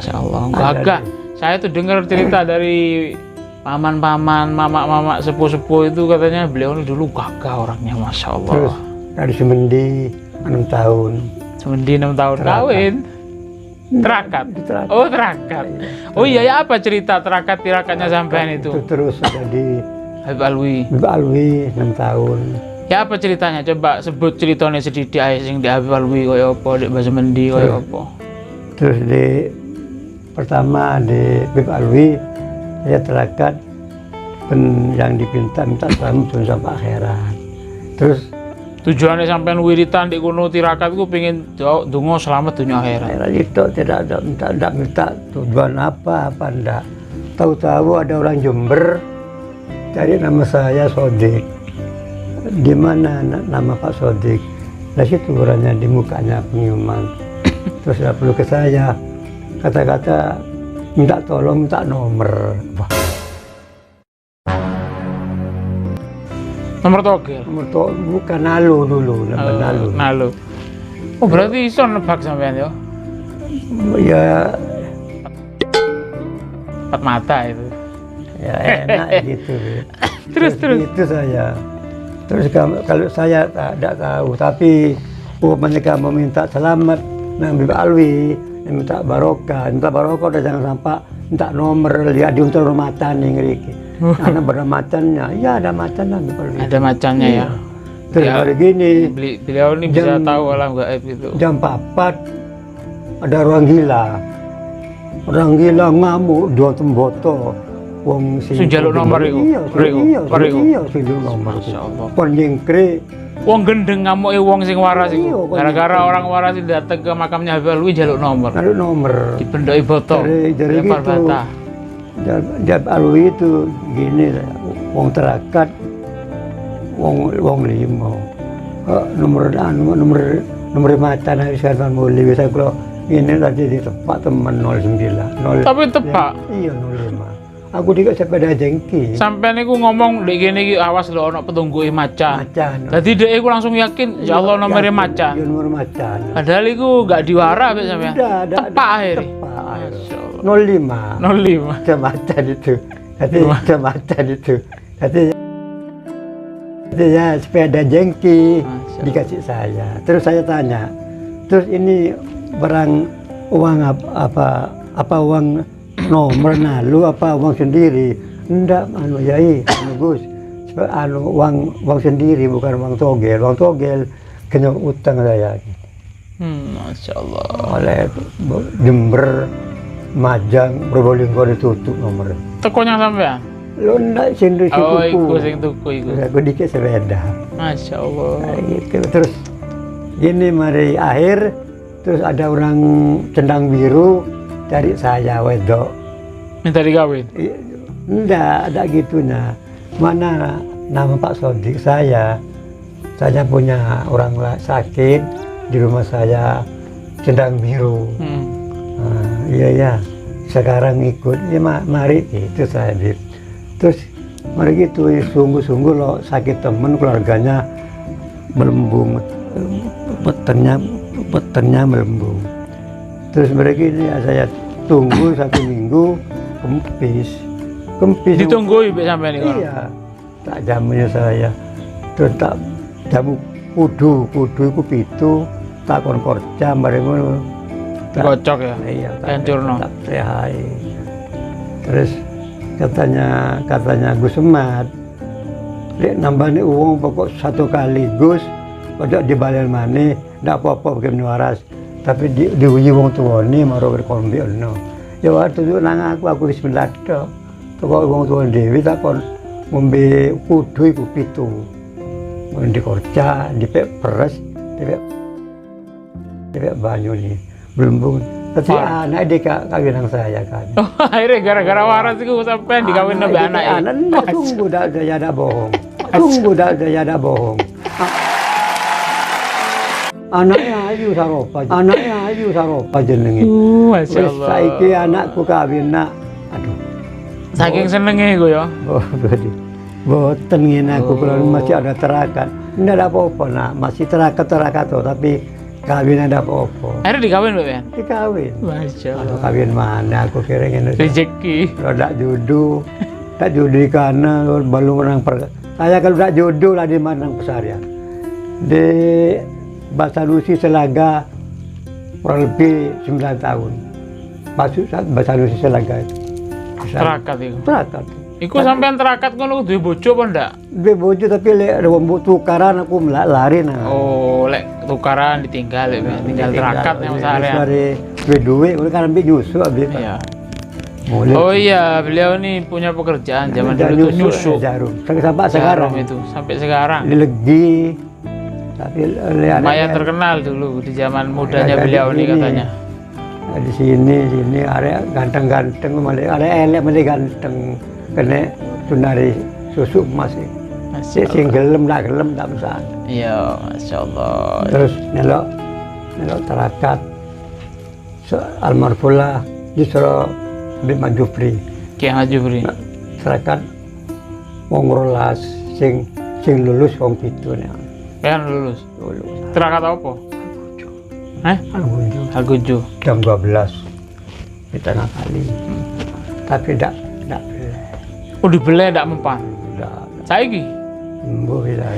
Masya Allah. Gagah. Saya tuh dengar cerita dari paman-paman, mama-mama, sepuh-sepuh itu katanya beliau ini dulu gagah orangnya, Masya Allah. Terus dari Semendi 6 tahun. Semendi 6 tahun Terakat. Kawin. Terakat. Terakat. Oh, terakat. Oh iya ya, apa cerita terakat tirakatnya sampean itu? Itu terus ada di Habib Alwi. Habib Alwi 6 tahun. Ya apa ceritanya? Coba sebut ceritanya sedikit ae sing di Habib Alwi koyo apa, di Mbah Semendi koyo apa. Terus di pertama di Habib Alwi saya terakat yang dipinta minta selamat dunia sampai akhirat. Terus tujuannya sampean wiritan di kono tirakat ku pengen donga selamat dunia akhirat. Akhirat itu tidak ada minta, tidak minta tujuan apa apa enggak. Tahu-tahu ada orang Jember cari nama saya Sodik. Di mana nama Pak Sodik? Nah situ orangnya di mukanya pengumuman. Terus dia perlu ke saya, kata-kata minta tolong, minta nomor. Wah, nomor togel. Nomor bukan Nalu dulu, nama Oh, Nalu. Nalu. Oh berarti iso nebak sampean yo. Ya, empat mata itu. Ya enak gitu. Terus, terus. Itu saya. Terus kalau saya tak tahu, tapi umpamanya kamu minta selamat, nang Habib Alwi, minta barokah, minta barokah udah jangan sampai minta nomor, lihat di untuk macan nih ngeriki. Karena bermacannya, iya ada macan Habib Alwi. Ada macannya ya. Terus Ya. hari gini, Beliau ini bisa tahu alam gaib gitu. Jam 4 ada orang gila. Orang gila ngamuk dua temboto. Wong sing Sing njaluk nomor iku? Iya, Iku? iya, Iku? iya, sing njaluk nomor. Masya Allah. Kon nyingkre. Wong gendeng ngamuke wong sing waras Iya, iku. kon Gara-gara nyingkre. orang waras itu datang ke makamnya Habib Alwi jaluk nomor. Njaluk nomor. Dibendoki boto. Dari Lempar gitu. bata. Jab Alwi itu gini, wong terakat, wong wong limo. Nomor anu, nomor nomor macan harus kan mulai bisa kalau ini tadi di tempat teman 09 0. Tapi tepak. Iya 05. Aku juga sepeda jengki. Sampai niku ngomong dek kene iki awas lho ono petungguke macan. Macan. Dadi dek iku langsung yakin ya Allah nomornya macan. Iya nomor macan. Padahal iku gak diwara ambek sampean. Udah, ada Tepak akhirnya. Tepak akhirnya. Masya Allah. 05. 05. Ada macan itu. Jadi ada macan itu. Jadi jadi ya sepeda jengki Masya Allah. dikasih saya. Terus saya tanya, terus ini barang uang apa apa uang nomor nalu apa uang sendiri? Enggak, anu yai, anu Gus, anu uang uang sendiri bukan uang togel. Uang togel kena utang saya. Masya Allah. Oleh Jember, Majang, Probolinggo ditutup nomor. Tekonya sampean? Lo ndak sing sing Oh, tuku. iku sing tuku iku. Terus aku dikit sepeda. Masya Allah. Nah, gitu. Terus gini mari akhir terus ada orang cendang biru cari saya wedok. Minta dikawin. Enggak, ada gitunya. Mana nama Pak Sodik saya? Saya punya orang sakit di rumah saya cendang biru. Ah, iya ya, sekarang ikut ya mari gitu saya Bib. Terus mari gitu ya, sungguh-sungguh loh sakit temen keluarganya melembung, petengnya petengnya melembung. Terus mereka ini ya, saya tunggu 1 minggu kempis, kempis. Ditunggu ibu sampean iku. Iya, tak jamunya saya. Terus tak jamu kudu, kudu iku 7, tak kon korca mari ngono. Dikocok ya. Iya, tak Hancurno. tak tehai. Terus katanya Gus Semad, lek nambani uang pokok 1 kali Gus, pojok di balen maneh, ndak apa-apa bikin waras. Tapi diuji wong tuane maro berkombi ono. Ya waktu itu nang aku bismillah tok. Pokok wong tuane dhewe tak kon ngombe kudu iku 7. Mun dikorca, dipek peres, dipek banyu nih. Belum Tapi anak dia kawin nang saya kan. Oh, akhirnya gara-gara waras iku sampean dikawin Anak mbek dia anake. Anak ndak sungguh dak saya dak bohong. Sungguh dak saya dak bohong. Anaknya ayu saropa. Anaknya ayu saropa jenenge. Masya Wis Allah. saiki anakku kawin nak. Aduh. Saking senenge iku ya. Oh, berarti. Boten ngene aku kalau Oh. masih ada terakat. Ndak ada apa-apa nak, masih terakat-terakat toh, tapi Kawin ada apa-apa. Akhirnya dikawin, Pak ya? Dikawin. Masya Aduh, Allah. kawin mana aku kira ngene. Rezeki. Kalau tak jodoh, tak jodoh di kana baru orang per. Saya kalau tak jodoh lah di mana pesarian. Di Basanusi Selaga kurang lebih 9 tahun. Masuk Basanusi Selaga itu. Terakat itu. Terakat. Iku sampean terakat ngono duwe bojo apa ndak? Duwe bojo tapi lek wong tukaran aku lari nah. Oh, lek tukaran ditinggal lek tinggal terakat yang seharian. Sehari duwe duwe ngono kan ambek nyusuk ambek. Iya. Boleh. Oh iya, beliau ini punya pekerjaan zaman dulu tuh nyusuk. Jarum. Sampai sekarang itu, sampai sekarang. Legi. Tapi lumayan terkenal dulu di zaman mudanya beliau ini katanya. Di sini ada ganteng-ganteng, malah ada elek malah ganteng. Kena tunari susuk masih. Sing gelem tak gelem tak masalah. Iya, Masya Allah. Terus nelok terakat almarhumah disuruh Habib Jufri. Ki Ahmad Jufri. Terakat wong rolas sing lulus wong 7 nek. Kan lulus. Lulus. Terakat apa? Hah? Algojo. Algojo. Jam 12 di tengah kali. Tapi ndak beleh. Oh, dibeleh ndak mempan. Ndak. Saiki? Mbuh bisa.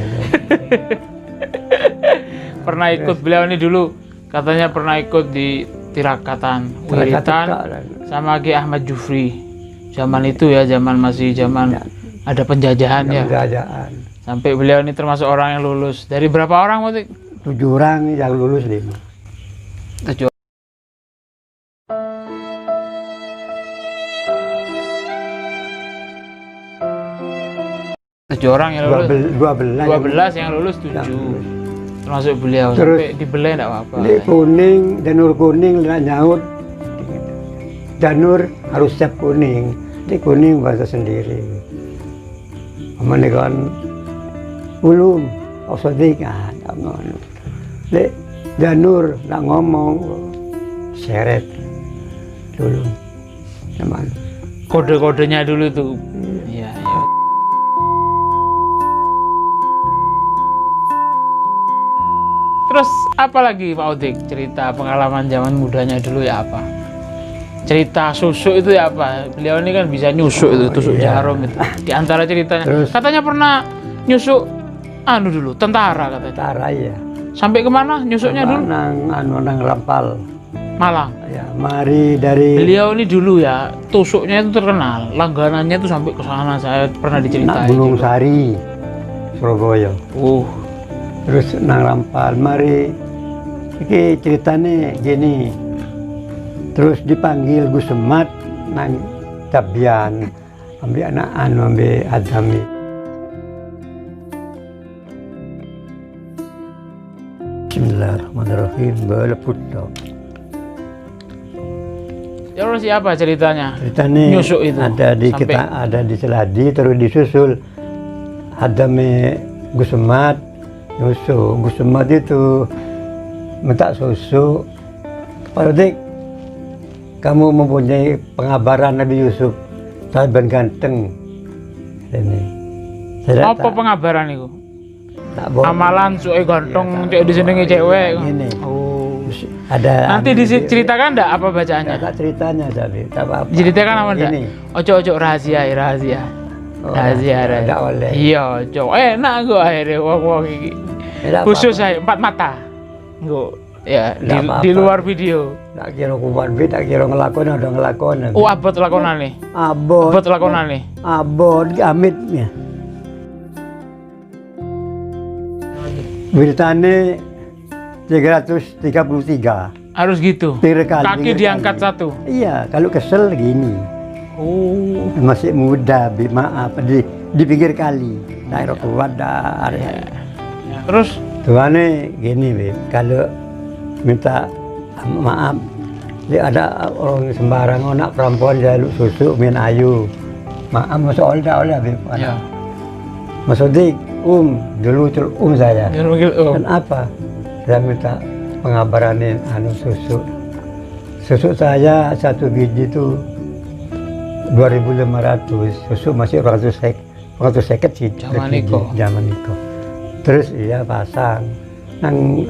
Pernah ikut beliau ini dulu katanya pernah ikut di tirakatan wiritan sama Ki Ahmad Jufri. Zaman itu ya, zaman masih zaman ada penjajahan ya. Penjajahan. Sampai beliau ini termasuk orang yang lulus. Dari berapa orang waktu? 7 orang yang lulus 5. 7. Orang yang lulus. 12. 12 yang lulus 7. Termasuk beliau. Terus, sampai dibeleh enggak apa-apa. Kuning, janur kuning nggak nyaut. Janur harus siap kuning. Di kuning bahasa sendiri. Amane kan ulum osodik ah ngono. Lek janur nggak ngomong seret dulu. Cuman kode-kodenya dulu tuh. Iya, iya. Terus apa lagi Pak Odik cerita pengalaman zaman mudanya dulu ya apa? Cerita susuk itu ya apa? Beliau ini kan bisa nyusuk itu, tusuk iya. Jarum itu. Di antara ceritanya. Terus, katanya pernah nyusuk anu dulu, tentara katanya. Tentara iya. Sampai kemana nyusuknya dulu? Nang Rampal. Malang. Ya, mari dari beliau ini dulu ya, tusuknya itu terkenal, langganannya itu sampai ke sana, saya pernah diceritain. Gunung Sari, Surabaya. Terus nang Rampal, mari iki ceritanya gini. Terus dipanggil Gus Semat nang Tabian, ambil anak anu ambil Adami. Bismillahirrahmanirrahim. Beleput. Terus siapa ceritanya? Ceritanya nyusuk itu. Ada di sampai... kita ada di Seladi, terus disusul Adami Gus Semat nyusuk. Gus Semat itu minta susu. Pak Odik, kamu mempunyai pengabaran Nabi Yusuf, saya ben ganteng. Ini. Saya apa pengabaran itu? Tak boleh. Amalan suwe ganteng, ya, cek disenengi cewek. Ini. Oh. Ada nanti diceritakan enggak apa bacaannya? Tak ceritanya tapi tak apa-apa. Diceritakan apa enggak? Ojo-ojo rahasia, rahasia. Oh, rahasia, rahasia. Oleh. Iya, ojo. Enak kok akhirnya wong-wong iki. Khusus saya empat mata. Engko ya di luar video. Tak kira kuban bi, tak kira ngelakon ada ngelakon. Oh, abot lakonane. Abot. Abot lakonane. Abot amitnya. Beritane 333. Harus gitu. Kali, kaki diangkat kali. Satu. Iya, kalau kesel gini. Oh. Masih muda, bi, maaf di pinggir kali. Daerah kuat dah. Ya. Terus tuane gini, bi, kalau minta maaf, dia ada orang sembarang anak perempuan jaluk susu min ayu. Maaf masuk oleh oleh bi. Ya. Maksudnya dulu saya. Om. Kenapa? Saya minta pengabaranin anu susu. Susu saya satu biji itu 2.500. Susu masih 250 sih. Zaman itu. Zaman itu. Terus iya pasang. Nang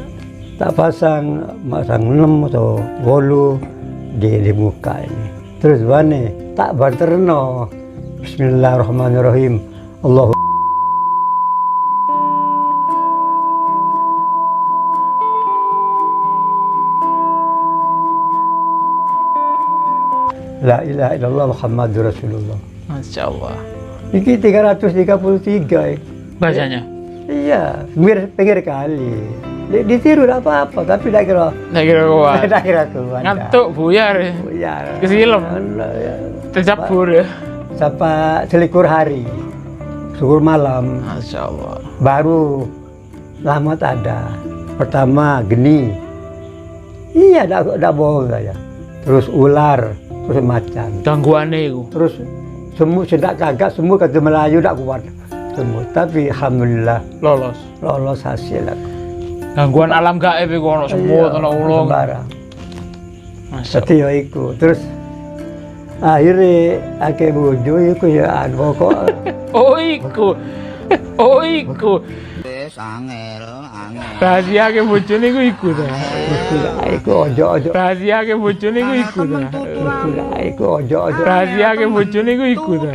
Tak pasang masang 6 atau 8 di muka ini. Terus wane tak banterno. Bismillahirrahmanirrahim. Allahu La ilaha illallah Muhammadur Rasulullah. Masya Allah. Iki 333 bacanya. Iya, pinggir kali. Ditiru tidak apa-apa, tapi tidak kira. Tidak kira kuat. Tidak kira kuat. Ngantuk, buyar. Buyar. Kesilem. Tercabur ya. Sampai selikur hari, syukur malam. Masya Allah. Baru lama tak ada. Pertama geni. Iya, tidak bohong saya. Terus ular, terus macan. Gangguannya itu. Terus semut sedak kagak, semut kata Melayu tidak kuat. Semut, tapi alhamdulillah lolos. Lolos hasil aku. Gangguan alam gaib iku ono semut, ono ulung. Sembarang. Dadi ya iku. Terus akhirnya akeh bojo iku ya anu kok. Oh iku. Oh iku. Wis angel, angel. Rahasia ke bojone iku iku ta. Iku ojo-ojo. Rahasia ke bojone iku iku ta. Iku ojo-ojo. Rahasia ke bojone iku iku ta.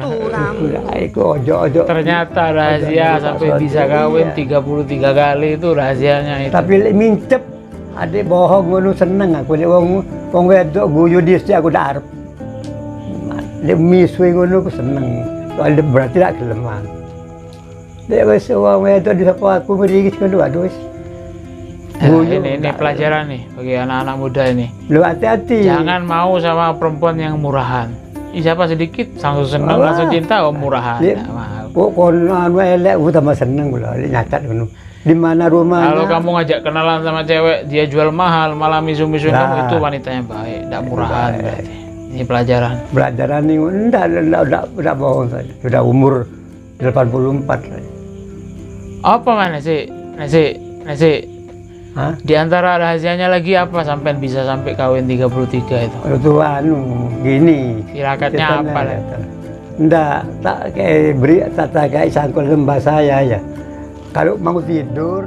Iku ojo-ojo. Ternyata rahasia sampai bisa kawin 33 kali itu rahasianya itu. Tapi lek mincep adik bohong ngono seneng aku lek wong wedok guyu dhisik aku ndak arep. Lek misuwe ngono aku seneng. Soalnya berarti tak keleman. Lek wis wong wedok disapa aku mriki ngono aduh wis. Ini pelajaran nih bagi anak-anak muda ini. Lu hati-hati. Jangan mau sama perempuan yang murahan. Ih, siapa sedikit langsung seneng, langsung cinta, oh murahan. Kok kono anu elek aku tambah seneng kula, lek nyacat ngono. Di mana rumahnya? Kalau kamu ngajak kenalan sama cewek, dia jual mahal, malah misu-misu kamu, itu wanita yang baik, enggak murahan berarti. Ini pelajaran. Pelajaran ini enggak bohong saya. Sudah umur 84 saya. Apa mana sih? Nasi. Hah? Di antara rahasianya lagi apa sampai bisa sampai kawin 33 itu? Itu anu gini. Tirakatnya apa lah? Enggak, tak kayak beri, tak kayak sangkul lembah saya ya. Kalau mau tidur